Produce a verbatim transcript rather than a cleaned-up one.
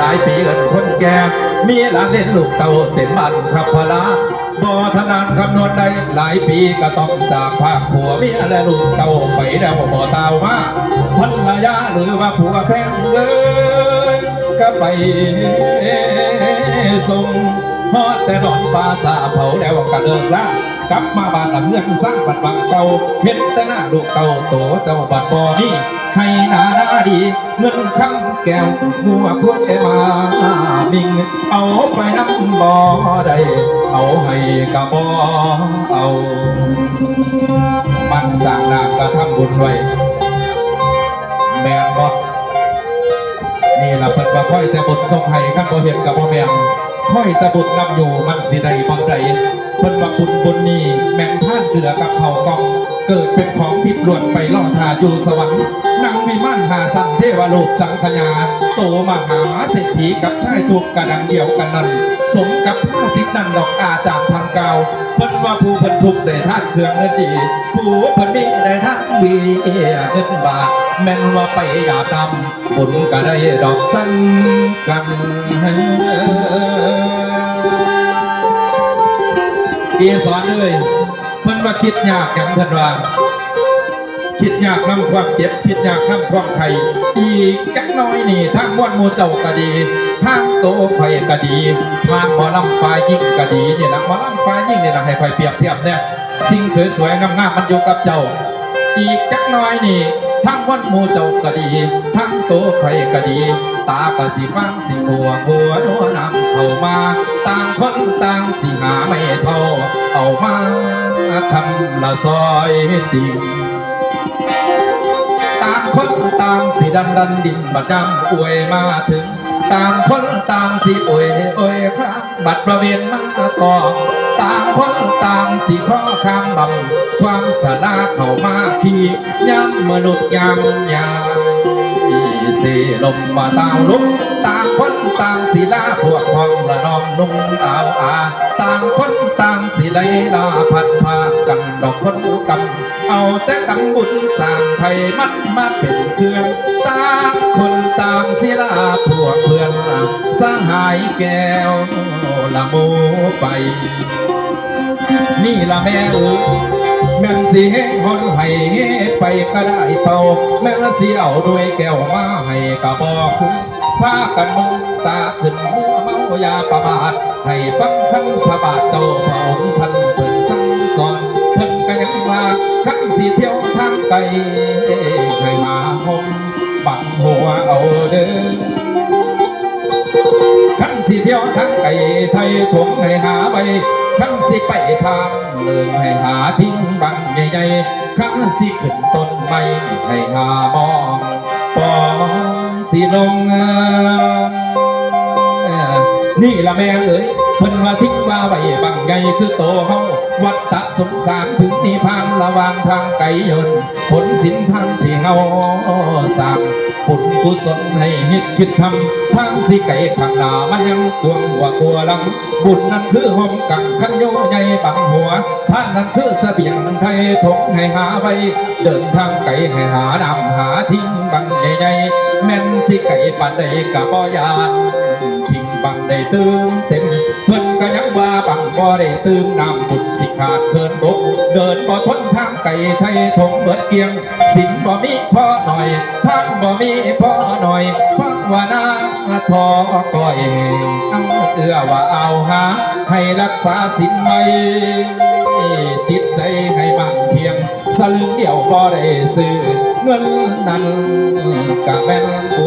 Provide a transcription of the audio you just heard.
หลายปีเอิ้นคนแก่ มีหลานเหลนลูกเต้าเต็มบ้านครับพะลา บ่ทันนานคำนวณได้หลายปีก็ต้องจากพรากผัวเมียและลูกเต้าไปแล้วบ่ตาวมา ภรรยาหรือว่าผัวแพงเอ้ย ก็ไปส่ง ฮอดแต่ดอนป่าสาเผาแล้วก็เลิกลา กลับมาบ้านหลังเฮือนสร้างบัดบังเก่า เห็นแต่หน้าลูกเต้าโตเจ้าบัดบ่มี ให้หน้าหน้าดี เงินคำแก้วงัวควายมามิง เอาไปนำบ่ได้ เอาให้ก็บ่เอา มันสร้างน้ำกระทำบุญไว้ แม่นบ่ นี่ล่ะเพิ่นว่าคอยแต่บุญส่งให้ คันบ่เฮ็ดก็บ่แม่น คอยแต่บุญนำอยู่ มันสิได้บ่ได้ เพิ่นว่าบุญบุญนี้แม่นทานเกลือกับข้าวกล่อง เกิดเป็นของทิพย์ล้วนไปรอท่าอยู่สวรรค์ นั่งวิมานห้าชั้นเทวโลกสังขยา โตมหาเศรษฐีกับชายทุกข์กะดังเดียวกันนั้น สมกับภาษิตนั้นดอกอาจารย์ท่านกล่าว เพิ่นว่าผู้เพิ่นทุกข์ได้ทานเครื่องเงินดี ผู้เพิ่นมีได้ทานมีเงินบาท แม่นว่าไปหยาบดำ บุญก็ได้ดอกซ้ำกัน เกสรเอ้ย เพิ่นว่าคิดยากหยัง เพิ่นว่า คิดยากนำความเจ็บ คิดยากนำความไข้ อีกจักหน่อยนี่ ทางมวลหมู่เจ้าก็ดี ทางโตข่อยก็ดี ทางหมอลำฝ่ายหญิงก็ดี นี่ล่ะ หมอลำฝ่ายหญิงนี่ล่ะ ให้ข่อยเปรียบเทียบแน่ สิ่งสวยๆงามๆมันอยู่กับเจ้า อีกจักหน่อยนี่ ทั้งวันหมู่เจ้าก็ดี ทั้งโตข่อยก็ดี ตาก็สิฟังสิหัวหัวดัวน้ำเข้ามา ต่างคนต่างสิหาไม้เท่า เอามาคำละซอยติ่ง ต่างคนต่างสิดันดันดินบัดยามอวยมาถึง ต่างคนต่างสิอวยอวยข้าง บัดประเวนมาต้อง ต่างคนต่างสิขอข้างบำ ความสลาเข้ามาขี่ ยามมนุษย์ยางยาง อีเสลมมาตาวลุก ต่างคนต่างสิลาพวกพ้องละน้องนุ่งตาวอา ต่างคนต่างสิได้ลาพัดพรากกันดอกคนกำ เอาแต่กำบุญสร้างไผมันมาเป็นเครื่อง ต่างคนต่างสิลาพวกเพื่อนสหายแก้วละหมู่ไป นี่ละแม่เอ๋ย แม่นสิเฮฮอนให้เฮไปก็ได้เป่า แม่นสิเอาด้วยแก้วมาให้ก็บอก พากันมองตาขึ้นมัวเมายาประมาท ให้ฟังคำพระบาทเจ้าพระองค์ท่านเพิ่นสั่งสอน เพิ่นก็ยังว่า คันสิเที่ยวทางไกล ให้หาห้องบังหัวเอาเด้อ คันสิเที่ยวทางไกลไทยถงให้หาไว้ คันสิไปทางเลิงให้หาทิ้งบังใหญ่ๆ คันสิขึ้นต้นไม้ให้หามองปองสิลง นี่ละแม่เอ๋ย เพิ่นว่าทิ้งว่าไว้บังใหญ่คือโตเฮา วัฏฏะสงสารถึงนิพพานระหว่างทางไกลยนต์ ผลศีลทานที่เฮาสร้าง บุญกุศลให้ฮิตคิดทำ ทางสิไกลข้างหน้ามันยังกว้างกว่ากลัวหลัง บุญนั้นคือห้องกังคันโยใหญ่บังหัว ทานนั้นคือเสบียงไทยถงให้หาไว้ เดินทางไกลให้หาน้ำหาทิ้งบังใหญ่ๆ แม่นสิไกลปานใดก็บ่ย่าน ทิ้งบังได้ตื่มเต็ม เพิ่นก็ยังว่าบังบ่ได้ตื่ม น้ำบุญสิขาดเคินบก เดินบ่ทนทางไกลไทยถงเบิดเกลี้ยง ศีลบ่มีพอหน่อย ทานบ่มีพอหน่อย ภาวนาทอก้อย อำเอื้อว่าเอาหา ให้รักษาศีลไว้ จิตใจให้มั่นเที่ยง สลึงเดียวบ่ได้ซื้อ เงินนั้นกะแม่นบุ